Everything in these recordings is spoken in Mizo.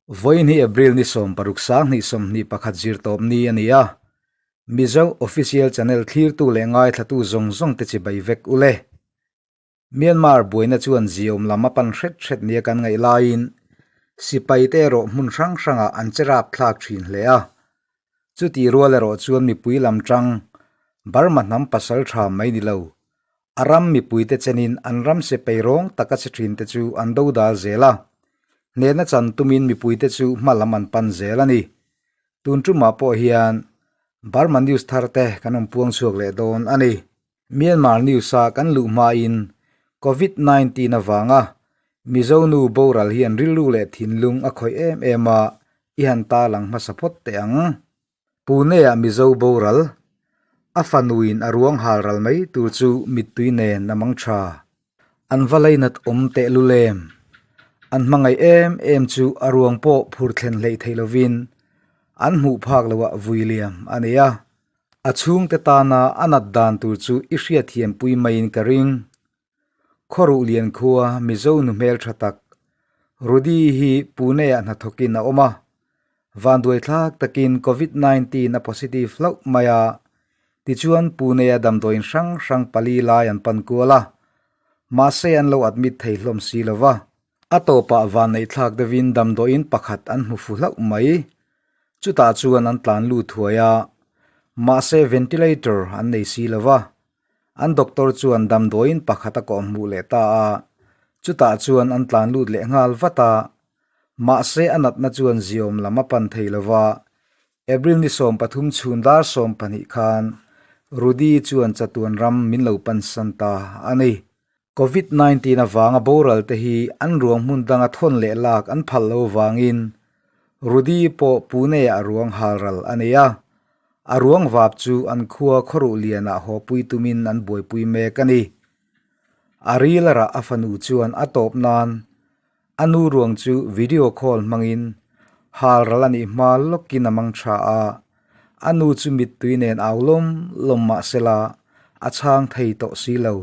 Vawiin hi April ni 16 2021 zirtawp ni a ni a, Mizo Official Channel thlirtu leh ngaithlatu zawng zawng te chibai vek u le. Myanmar buaina chuan ziawm lam a pan hret hret nia kan ngaih laiin sipai te erawh hmun hrang hrangah an che rap thlak thin hle a. Chuti rual erawh chuan mipui lam tang Burma hnam pasal tha mai ni lo, a ram mipuite chenin an ram sipai rawng taka che thin te chu an do dal zel a. Hnehna chan tumin mipuite chu hma lam an pan zel a ni. Tun tumah pawh hian Burma news thar te kan rawn puang chhuak leh dawn a ni. Myanmar News-a kan luh hmain Covid 19 avanga Mizo nu boral hian rilru leh thinlung a khawih em em a, i han tarlang hmasa phawt teh ang. Pune-ah Mizo boral, a fanuin a ruang hal ral mai tur chu mittui nen a mang tha. An va lainat awm teh lul em? An hmangaih em em chu a ruang pawh phur thlen hleih theih lovin an hmuh phak loah vui liam a nei a. A chhungte tana a nat dan tur chu i hriatthiam pui maiin ka ring. Khawruh lian khua Mizo nu hmeltha tak Rudy hi Pune-ah hnathawkin a awm a. Vanduaithlak takin Covid 19 a positive hlauh mai a, tichuan Pune-a damdawiin hrang hrang pali lai an pan kual a. Mahse an lo admit thei hlawm si lo va. A tawpah vanneihthlak deuhin damdawiin pakhat an hmu fu hlauh mai. Chutah chuan an tlan lut thuai a, mahse ventilator an nei si lo va. An doctor chuan damdawiin pakhat a kawhhmuh leh ta a, chutah chuan an tlan lut leh nghal vat a. Mahse a natna chuan ziawm lam a pan thei lo va, April ni 13 chhun dar 12 khan Rudy chuan chatuan ram min lo pansan ta a ni. Covid 19 avanga boral te hi an ruang hmun danga thawn leh lak an phal lo vangin Rudy pawh Pune-ah ruang hal ral a nei a. A ruang vap chu an khua khawruh lianah hawpui tumin an buaipui mek a ni. A ril a rah a fanu chuan a tawp nan a nu ruang chu video call hmangin hal ral a nih hma lawkin a mang tha a, a nu chu mittui nen au lawm lawm mah sela a chhang thei tawh si lo.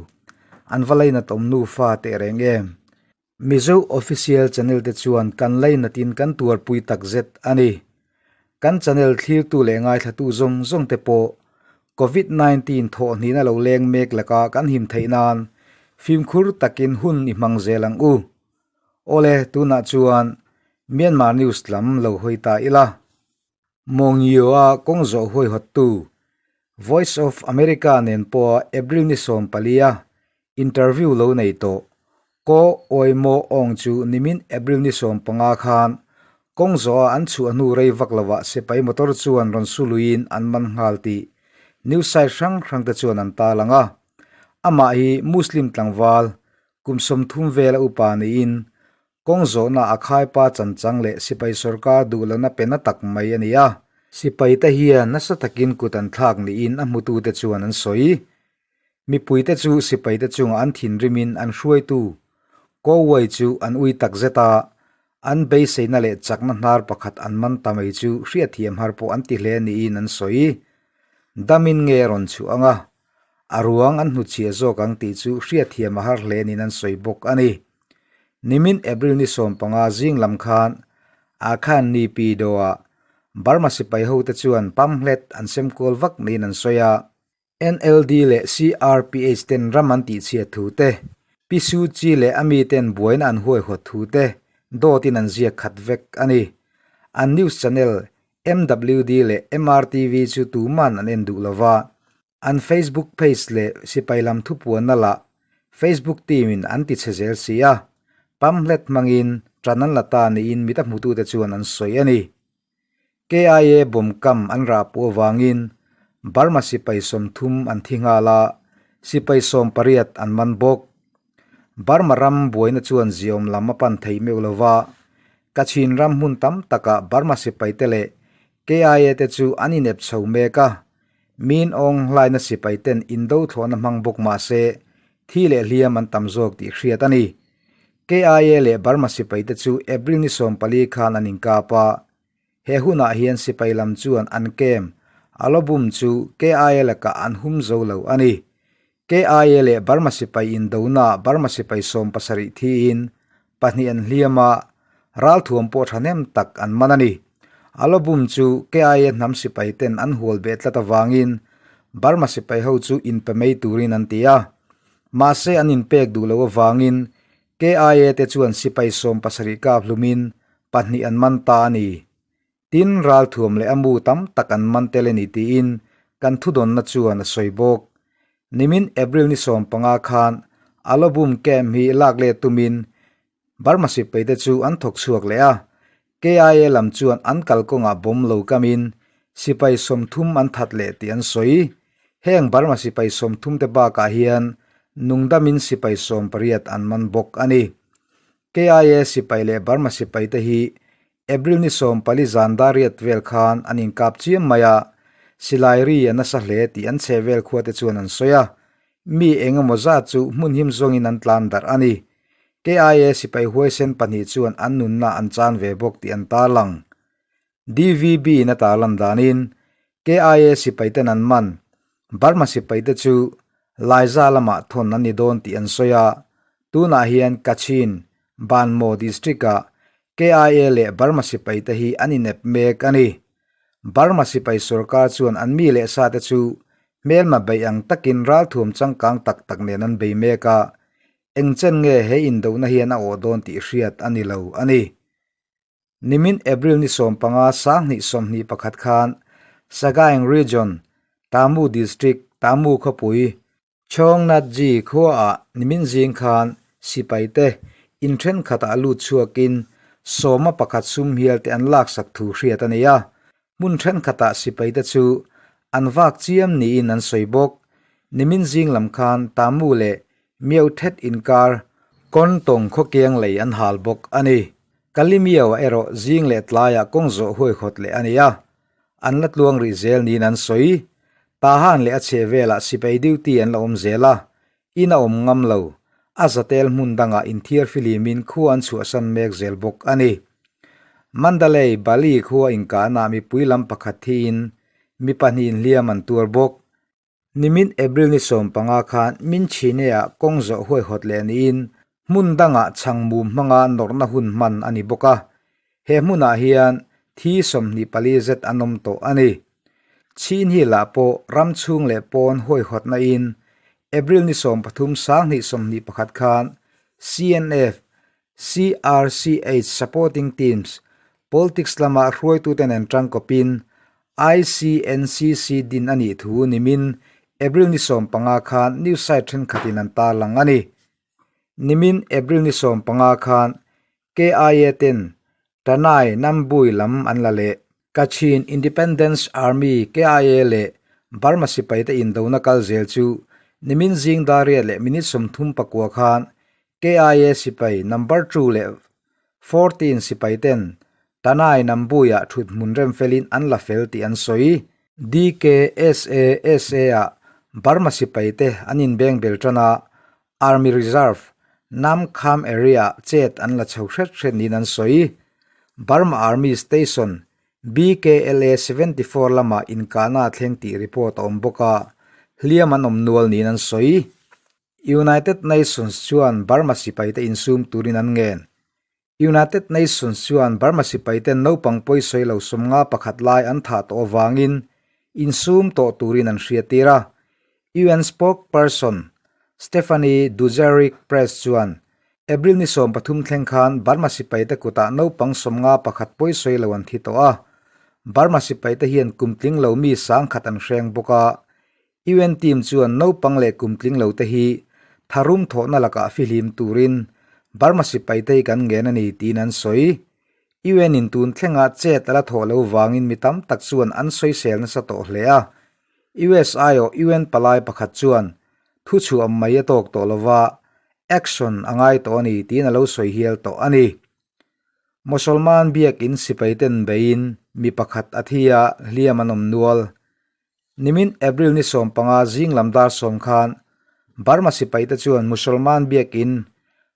An va lainat awm nufa teh reng em? Mizo Official Channel te chuan kan lainatin kan tuarpui takzet a ni. Kan channel thlirtu leh ngaithlatu zawng zawng te pawh Covid 19 thawhhnihna lo leng mek laka kan him theih nan fimkhur takin hun i hmang zel ang u. Awle, tunah chuan Myanmar News lam lo hawi ta ila. Mawngio-a kawng zawh huaihawttu Voice of America nen pawha April ni 14-a interview lo nei tawh Ko Awi Maw Aung chu nimin April ni 15 khan kawng zawha an chhuah hnu rei vak lovah sipai motor chuan rawn su luiin an man nghal tih news site hrang hrang te chuan an tarlang a. Amah hi Muslim tlangval kum 30 vela upa niin Kawng zawhna a khaipa chanchang leh sipai sorkar duhlohna pe na tak mai a ni a. Sipaite hian nasa takin kut an thlak niin a hmutute chuan an sawi. Mipuite chu sipaite chungah an thinrimin an hruaitu Kowai chu an ui takzet a, an beiseina leh chakna hnar pakhat an man ta mai chu hriatthiam har pawh an ti hle niin an sawi. Damin nge a rawn chhuah ang a, a ruang an hnutchhiah zawk ang tih chu hriatthiam a har hle niin an sawi bawk a ni. Nimin April ni 15 zing lam khan Akhan Ni Pi Doh-ah Burma sipai hote chuan pamphlet an sem kual vak niin an sawi a. NLD leh CRPH ten ram an tihchhiat thu te, Pi Suu Kyi leh a miten buaina an huaihawt thu te dawtin an ziak khat vek a ni. An news channel MWD leh MRTV chu tuman an en duh lova, An Facebook page leh sipai lam thupuanna lah Facebook team in an ti chhe zel si a, pamphlet hmangin ṭan an la ta niin mit a hmutute chuan an sawi a ni. KIA bomb kam an rah puh avangin Burma sipai 30 an thi nghal a, sipai 18 an man bawk. Burma ram buaina chuan ziawm lam a pan thei meuh lo va, Kachin ram hmun tam takah Burma sipaite leh KIA te chu an inep chho mek a, Min Aung Hlaina sipai ten indo thlawhna hmang bawk mah se thi leh hliam an tam zawk tih hriat a ni. KIA leh Burma sipai te chu April ni 14 khan an inkap a, he hunah hian sipai lam chuan an camp Alobum chu KIA lakah an hum zo lo a ni. KIA leh Burma sipai indonaah Burma sipai 70 thiin pahnih an hliam a, Ralthuam pawh thahnem tak an man a ni. Alobum chu KIA hnam sipai ten an hual beh tlat avangin Burma sipai ho chu inpe mai turin an ti a. Mahse an inpek duh loh avangin KIA te chuan sipai 70 kap hlumin pahnih an man ta a ni. Tin, ralthuam leh a mu tam tak an man tel a ni tiin kan thudawnna chuan a sawi bawk. Nimin April ni 15 khan Alobum camp hi lak let tumin Burma sipai te chu an thawk chhuak leh a, KIA lam chuan an kalkawngah bomb lo kamin sipai 30 an that leh tih an sawi. Heng Burma sipai 30 te bakah hian nungdamin sipai 18 an man bawk a ni. KIA sipai leh Burma sipai te hi April ni 14 zan dariat vel khan an inkap chiam mai a, silai ri a nasa hle tih an chhehvel khua te chuan an sawi a. Mi eng emaw zat chu hmun him zawngin an tlan darh a ni. KIA sipai huaisen pahnih chuan an nunna an chan ve bawk tih an tarlang. DVB in a tarlan danin KIA sipaiten an man Burma sipaite chu Laiza lamah thawn an ni dawn tih an sawi a, tunah hian Kachin, Banmo district-ah KIA leh Burma sipaite hi an inep mek a ni. Burma sipai sorkar chuan an mi leh sate chu hmelma beih ang takin ralthuam changkang tak tak nen an bei mek a, eng chen nge he indohna hian a awh dawn tih hriat a ni lo a ni. Nimin April ni 15 2021 khan Sagaing Region, Tamu District, Tamu khawpui, Chawng-Nat-Ji khuaah nimin zing khan sipaite in thenkhatah lut chhuakin sawma pakhat sum hial te an laksak thu hriat a ni a. Hmun thenkhatah sipaite chu an vak chiam niin an sawi bawk. Nimin zing lam khan Tamu leh Myo-Thet inkar Kawntawng khawkiang lei an hal bawk a ni. Kalimio-ah erawh zing leh tlaiah kawng zawh huaihawt leh a ni a. An la tluang rih zel niin an sawi. Tahan leh a chheh velah sipai duty an la awm zel a, in a awm ngam lo. A zatel hmun dangah inthiar filimin khua an chhuahsan mek zel bawk a ni. Mandalay, Bali khua inkahnaah mipui lam pakhat thiin mi pahnih inhliam an tuar bawk. Nimin April ni 15 khan Minchine-ah kawng zawh huaihawt leh niin hmun dangah chhang mum hmanga nawrhna hun hman a ni bawk a. He hmunah hian thi 24 zet an awm tawh a ni. Chin Hill-ah pawh ram chhung leh pawn huaihawtna in April ni 13 2021 khan CNF, CRCH Supporting Teams, Politics lama hruaitute nen tangkawpin ICNCC din a nih thu nimin April ni 15 khan news site thenkhatin an tarlang a ni. Nimin April ni 15 khan KIA ten Tanai Nambui lam an la leh. Kachin Independence Army, KIA, leh Burma sipaite indona kal zel chu nimin zing dariat leh minute 39 khan KIA sipai number 2 leh 14 sipai ten Tanai Nambuiah thut hmun rem felin an la fel tih an sawi. DKSASA ah Burma sipai te an inbeng bel tan a, Army Reserve, Nam Kham area ah chet an la chho hret hret niin an sawi. Burma Army Station, BKLA 74 lamah inkahna a thleng tih report a awm bawk a, hliam an awm nual niin an sawi. United Nations chuan Burma sipaite insum turin an ngen. United Nations chuan Burma sipaiten naupang pawisawi lo 51 lai an thah tawh avangin insum tawh turin an hriattir a. UN spokesperson Stephanie Dujarric Press chuan April ni 13 thleng khan Burma sipaite kutah naupang 51 pawisawi lo an thi tawh a. Burma sipaite hian kum tling lo mi 10,000 an hreng bawk a. UN team chuan naupang leh kum tling lo te hi tharum thawhna lakah fihlim turin Burma sipaite hi kan ngen a ni tiin an sawi. UN in tun thlenga chet a la thawh lo vangin mi tam tak chuan an sawisel nasa tawh hle a. US aiawh UN palai pakhat chuan thu chhuah mai a tawk tawh lova, action a ngai tawh a ni tiin a lo sawi hial tawh a ni. Mosolman biakin sipaiten beiin mi pakhat a thi a, hliam an awm nual. Nimin April ni 15 zing lam dar 10 khan Burma sipaite chuan Musalman biakin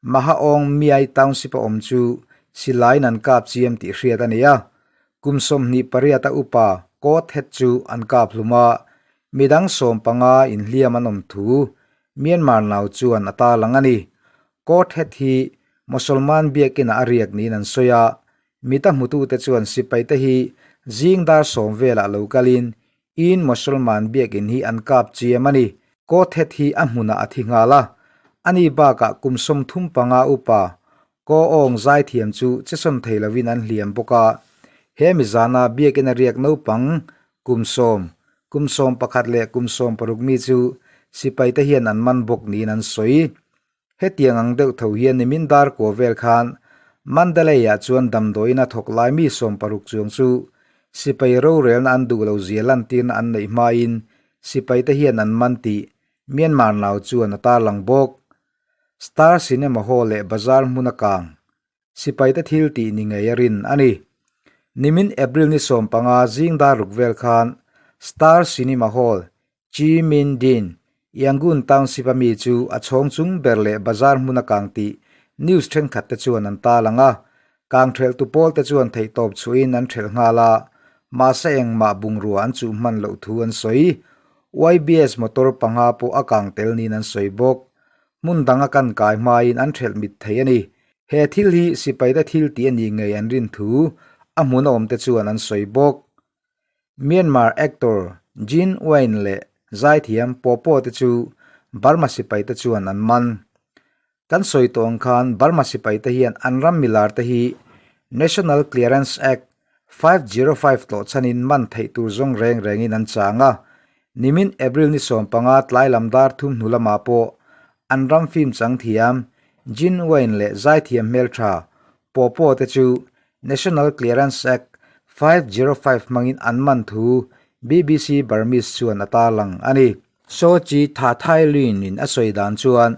Mahaong Miai Township a awm chu silaiin an kap chiam tih hriat a ni a. Kum 28 a upa Ko Thet chu an kap hlum a, midang 15 inhliam an awm thu Myanmar nau chuan a tarlang a ni. Ko Thet hi Mosolman biakinah a riak niin an sawi a. Mita hmutute chuan sipaite hi zing dar sawm velah lo kalin In Mosolman biakin hi an kap chiam a ni. Ko Thet hi a hmunah a thi nghal a. Ani bakah kum 35 upa Ko Aung zaithiam chu chesawn thei lovin an hliam bawk a. He mizana biakin a riak naupang kum sawm, kum 11 leh kum 16 mi chu sipaite hian an man bawk niin an sawi. Hetiang ang deuh tho hian nimin dar kua vel khan Mandalay-ah chuan damdawiin a thawk lai mi 60 chuang chu sipai rorelna an duh lo zia lantirna an neih hmain sipaite hian an man tih Myanmar nau chuan a tarlang bawk. Star Cinema Hall leh bazar hmun a kang sipaite thil tih ni ngei a rin a ni. Nimin April ni 15 zing dar ruk vel khan Star Cinema Hall Chi Min Din, Yangon Township a mi chu a chhawng chung ber leh bazar hmun a kang tih news thenkhat te chuan an tarlang a. Kang thelhtu pawl te chuan theihtawp chhuahin an thelh nghal a, mahse engmah bungrua an chuh hman loh thu an sawi. YBS motor panga pawh a kang tel niin an sawi bawk. Hmun dang a kan kai hmain an thelh mit thei a ni. He thil hi sipaite thil tih a nih ngei an rin thu a hmun a awm te chuan an sawi bawk. Myanmar actor Jin Wayne leh zaithiam Popo te chu Burma sipaite chuan an man. Kan sawi tawh ang khan Burma sipaite hian an ram milar te hi National Clearance Act 505 tlawh chhanin man theih tur zawng reng rengin an chang a. Nimin April ni 15 tlai lam dar thum hnu lamah pawh an ram film chang thiam Jin Wayne leh zaithiam hmeltha Popo te chu National Clearance Act 505 hmangin an man thu BBC Burmese chuan a tarlang a ni. Saw Chi Tha Thai Lwin in a sawi dan chuan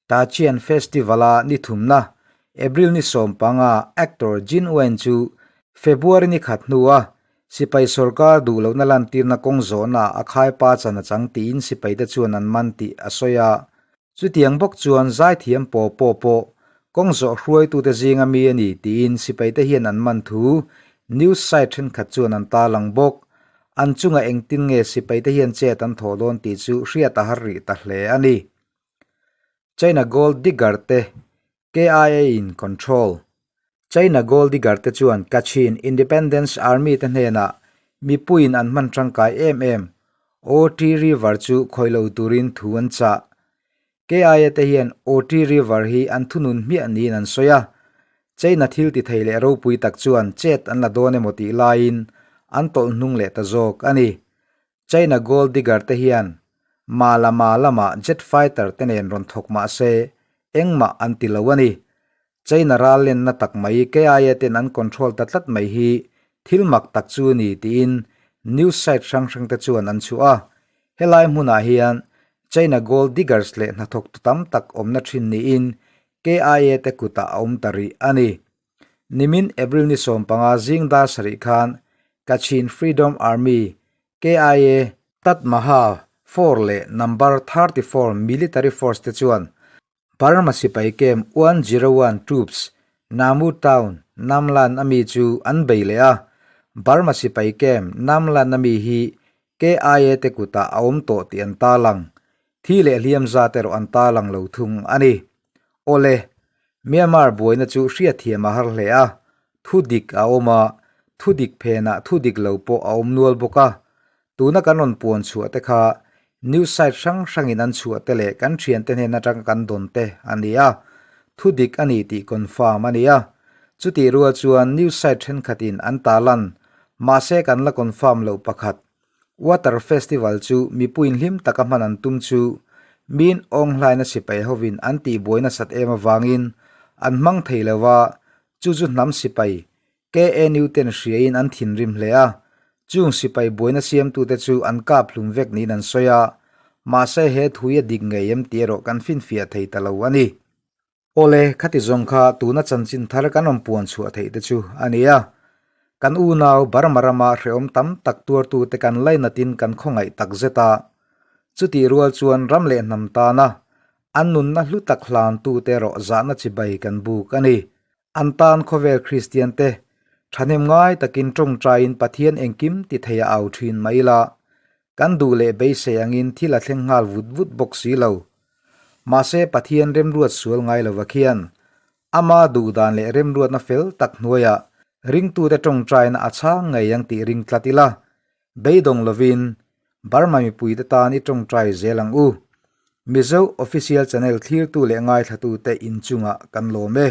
Tachian Festival-a ni thumna April ni 15 actor Jin Wen chu February ni khat hnua sipai sorkar duh lohna lantirna kawng zawhnaah a khaipa chan a chang tiin sipaite chuan an man tih a sawi a. Chutiang bawk chuan zaithiam paw paw pawh kawng zawh hruaitute zinga mi a ni tiin sipaite hian an man thu news site thenkhat chuan an tarlang bawk. An chungah engtin nge sipaite hian chet an thawh dawn tih chu hriat a har rih ta hle a ni. China Gold Digger te KIA in control. China Gold Digger te chuan Kachin Independence Army te hnenah mipuiin an hman tangkai em em Oti River chu khawih lo turin thu an chah. KIA te hian Oti River hi an thunun hmiah niin an sawi a. China thil ti thei leh ropui tak chuan chet an la dawn emaw tih laiin an tawlh hnung leh ta zawk a ni. China Gold Digger te hian Malama lamah jet fighter te nen rawn thawk mah se engmah an ti lo a ni. China ral lenna tak mai KIA ten an control ta tlat mai hi thil mak tak chu a ni tiin news site hrang hrang te chuan an chhuah a. Helai hmunah hian China Gold Diggers leh hnathawktu tam tak awmna thin niin KIA te kutah a awm ta rih a ni. Nimin April ni 15 zing dar sarih khan Kachin Freedom Army, KIA, Tatmaha 4 leh Number 34 Military Force te chuan Burma sipai camp 101 Troops, Namu Town, Namlan ami chu an bei leh a. Burma sipai camp Namlan ami hi KIA te kutah a awm tawh tih an tarlang. Thi leh hliam zat erawh an tarlang lo thung a ni. Awle, Myanmar buaina chu hriatthiam a har hle a, thu dik a awm a, thu dik phenah thu dik lo pawh a awm nual bawk a. Tuna kan rawn puan chhuah te kha news site hrang hrangin an chhuah te leh kan thiante hnen atanga kan dawn te a ni a, thu dik a ni tih confirm a ni a. Chutih rual chuan news site thenkhatin an tarlan, mahse kan la confirm loh pakhat, Water Festival chu mipuiin hlim taka hman an tum chu min awnghlaina sipai hovin an tihbuai nasat em avangin an hmang thei lo a, chu chu hnam sipai KNU ten hriain an thinrim hle a, chung sipai buaina siamtute chu an kap hlum vek niin an sawi a, mahse he thui a dik ngei em tih erawh kan finfiah thei ta lo a ni. Awle, khati zawng kha tuna chanchin thar kan rawn puan chhuah theih te chu a ni a, kan unau Burma rama hrehawm tam tak tuartute kan lainatin kan khawngaih tak zet a, chutih rual chuan ram leh hnam tana an nunna hlu tak hlantute erawh zahna chibai kan buk a ni. An tan khawvel Kristian te thahnem ngai takin tawngtaiin Pathian engkim ti thei a au thin mai ila, kan duh leh beisei angin thil a thleng nghal vut vut bawk si lo. Mahse Pathian remruat sual ngai lova khian. Ama duhdan leh remruatna fel tak hnuaiah ringtute tawngtaina a chhang ngei ang tih ring tlat ila, beidawng lovin Burma mipuite tan i tawngtai zel ang u. Mizo Official Channel thlirtu leh ngaithlatute inchungah kan lawm e.